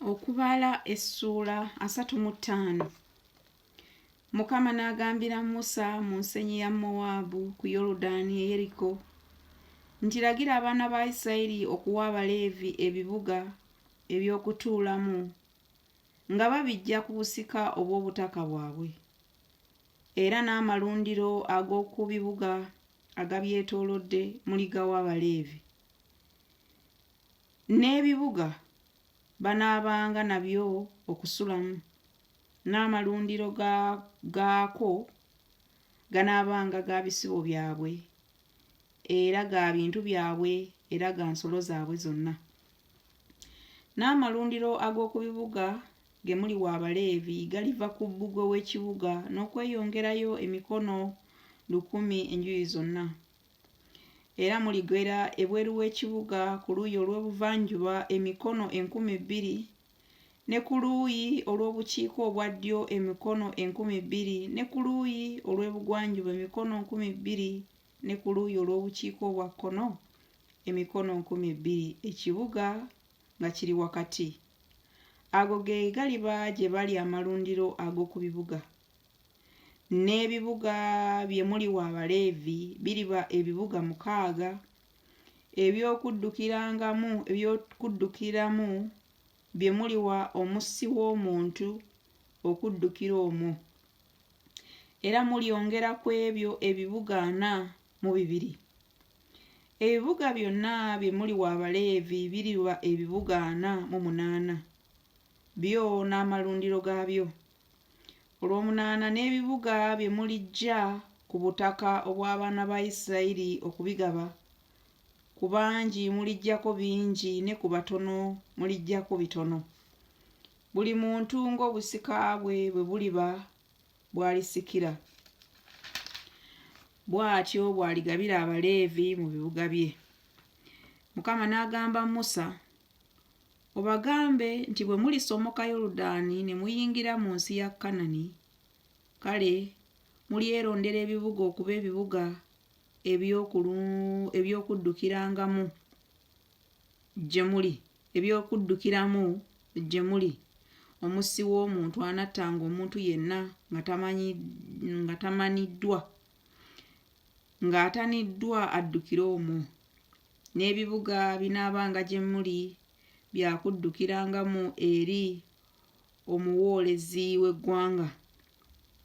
Okubala essuula 35. Mukama n'agambira Musa mu nsenyi ya Mowaabu ku Yoludaani e Yeriko nti Lagira abaana ba Isirayiri okuwa Abaleevi ebibuga eby'okutuulamu nga babiggya ku busika obw'obutaka bwabwe, era n'amalundiro ag'oku bibuga agabyetoolodde muligawa Abaleevi. N'ebibuga banaabanga nabyo okusulamu, n'amalundiro gaakwo ganaabanga ga bisibo byabwe era ga bintu byabwe era ga nsolo zaabwe zonna. N'amalundiro ag'oku bibuga ge muliwa Abaleevi galiva ku bbugwe w'ekibuga n'okweyongerayo emikono lukumi enjuyi zonna. Era muligera ebweru w'ekibuga ku luuyi olw'ebuvanjuba emikono 2000, ne ku luuyi olw'obukiika obwa ddyo emikono 2000, ne ku luuyi olw'ebugwanjuba emikono 2000, ne ku luuyi olw'obukiika obwa kkono emikono 2000, ekibuga nga kiri wakati. Ago ge galiba gye bali amalundiro ag'oku bibuga. N'ebibuga bye muliwa Abaleevi biriba ebibuga mukaaga eby'okuddukirangamu, eby'okuddukiramu bye muliwa omussi w'omuntu okuddukira omwo. Era mulyongera ku ebyo ebibuga 42. Ebibuga byonna bye muliwa Abaleevi biriba ebibuga 48, byo n'amalundiro gaabyo. Olw'omunaana, n'ebibuga bye muliggya ku butaka obw'abaana ba Isirayiri okubigaba, ku bangi muliggyako bingi ne ku batono muliggyako bitono, buli muntu ng'obusika bwe bwe buliba bw'alisikira, bw'atyo bw'aligabira Abaleevi mu bibuga bye. Mukama n'agamba Musa Obagambe nti Bwe mulisomoka Yoludaani ne muyingira mu nsi ya Kanani, kale mulyerondera ebibuga okuba ebibuga eby'okuddukirangamu gye muli, eby'okuddukiramu gye muli, omussi w'omuntu anattanga omuntu yenna nga tamanyi, nga tamaniddwa, ng'ataniddwa addukire omwo. N'ebibuga binaabanga gye muli bya kuddukirangamu eri omuwoolezi w'eggwanga,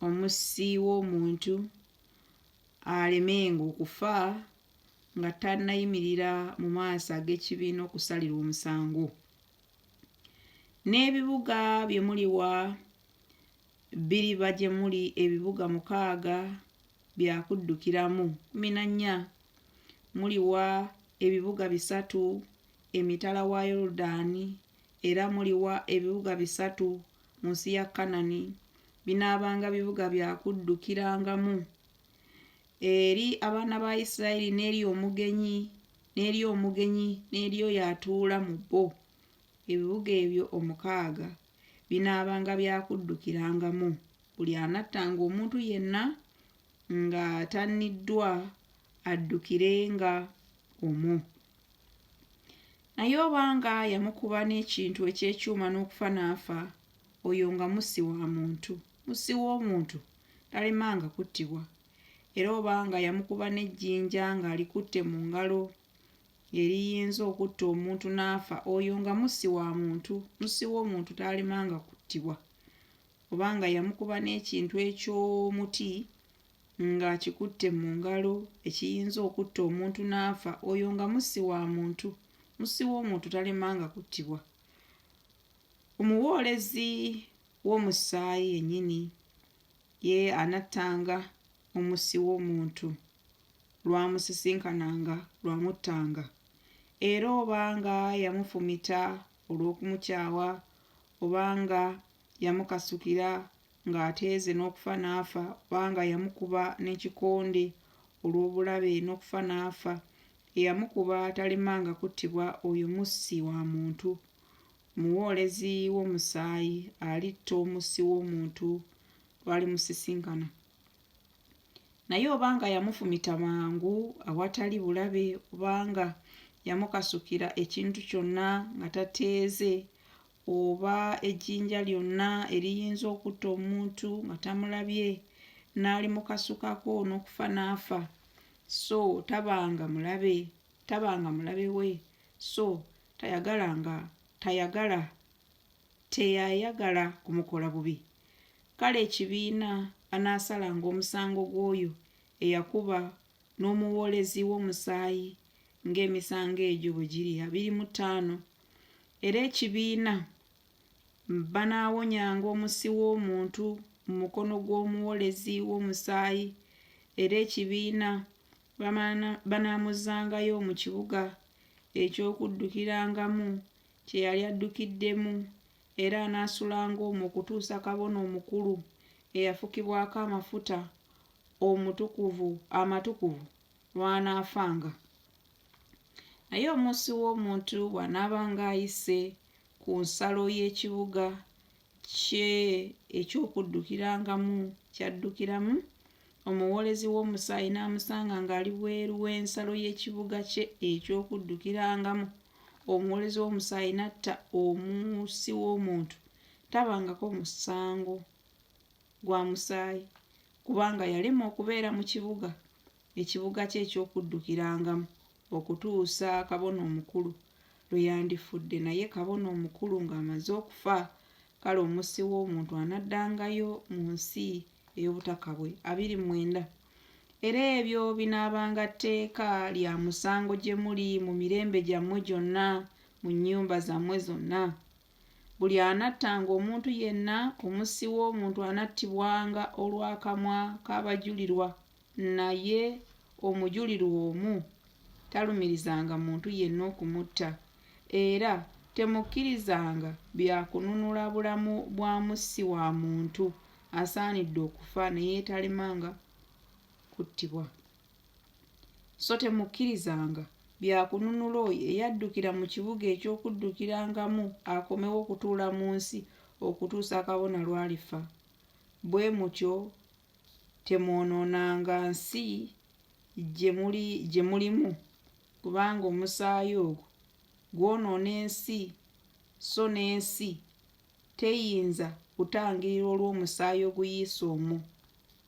omussi w'omuntu alemenga okufa nga tannayimirira mu maaso ag'ekibiina okusalirwa omusango. N'ebibuga bye muliwa biriba gye muli ebibuga mukaaga bya kuddukiramu. 14 Muliwa ebibuga bisatu emitala wa Yoludaani, era muliwa ebibuga bisatu mu nsi ya Kanani, binaabanga bibuga bya kuddukirangamu eri abaana ba Isirayiri n'eri omugenyi n'eri omugenyi n'eri oyo atuula mu bo. Ebibuga ebyo omukaaga binaabanga bya kuddukirangamu. Buli anattanga omuntu yenna nga tanniddwa addukirenga omwo. Naye obanga yamukuba n'ekintu eky'ekyuma n'okufa n'afa, oyo nga mussi wa muntu, mussi w'omuntu talemanga kuttibwa. Era obanga yamukuba n'ejjinja ng'alikutte mu ngalo eriyinza okutta omuntu n'afa, oyo nga mussi wa muntu, mussi w'omuntu taalemanga kuttibwa. Oba nga yamukuba n'ekintu eky'omuti ng'akikutte mu ngalo ekiyinza okutta omuntu n'afa, oyo nga mussi wa muntu, mussi w'omuntu talemanga kuttibwa. Omuwoolezi w'omusaayi yennyini ye anattanga omussi w'omuntu lw'amusisinkananga, lw'amuttanga. Era oba nga yamufumita olw'okumukyawa, oba nga yamukasukira ng'ateeze n'okufa n'afa, oba nga yamukuba n'ekikonde olw'obulabe n'okufa n'afa, eyamukuba talemanga kuttibwa, oyo mussi wa muntu. Omuwoolezi w'omusaayi alitta omussi w'omuntu lw'alimusisinkana. Naye oba nga yamufumita mangu awatali bulabe, oba nga yamukasukira ekintu kyonna nga tateeze, oba ejjinja lyonna eriyinza okutta omuntu nga tamulabye n'alimukasukako n'okufa n'afa, so tabanga mulabe, tabanga mulabe we, so tayagalanga, tayagala, teyayagala kumukola bubi. Kale ekibiina banaasalanga omusango gw'oyo eyakuba n'omuwoolezi w'omusaayi ng'emisango egyo bwe giri. 25 era ekibiina banaawonyanga omussi w'omuntu mu mukono gw'omuwolezi w'omusaayi, era ekibiina banaamuzzangayo mu kibuga eky'okuddukirangamu kye yali addukiddemu, era anaasulanga omwo okutuusa kabona omukulu eyafukibwako amafuta omutukuvu amatukuvu lw'anaafanga. Naye omussi w'omuntu bw'anaabanga ayise ku nsalo y'ekibuga kye eky'okuddukirangamu ky'addukiramu, omuwoolezi w'omusaayi n'amusanga ng'ali bweru w'ensalo y'ekibuga kye eky'okuddukirangamu, omuwoolezi w'omusaayi n'atta omussi w'omuntu, tabangako musango gwa musaayi, kubanga yalema okubeera mu kibuga ekibuga kye eky'okuddukirangamu okutuusa kabona omukulu lwe yandifudde, naye kabona omukulu ng'amaze okufa, kale omussi w'omuntu anaddangayo mu nsi ey'obutaka bwe. 29 Era ebyo binaabanga tteeka lya musango gye muli mu mirembe gyammwe gyonna mu nnyumba zammwe zonna. Buli anattanga omuntu yenna, omussi w'omuntu anattibwanga olw'akamwa k'abajulirwa, naye omujulirwa omu talumirizanga muntu yenna okumutta. Era temukkirizanga bya kununula bulamu bwa mussi wa muntu, asaanidde okufa naye talemanga kuttibwa. So temukkirizanga bya kununula oyo eyaddukira mu kibuga eky'okuddukirangamu akomewo okutuula mu nsi okutuusa kabona lw'alifa. Bwe mutyo temwonoonanga nsi gye muli gye mulimu, kubanga omusaayi ogwo gwonoona ensi, so n'ensi teyinza kutangirirwa olw'omusaayi oguyiise omwo,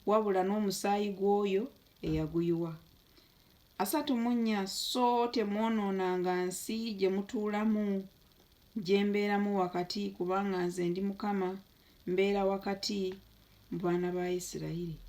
wabula n'omusaayi gw'oyo eyaguyiwa. 34 so temwonoonanga nsi gye mutuulamu, gye mbeeramu wakati, kubanga nze ndi Mukama, mbeera wakati mu baana ba Isirayiri.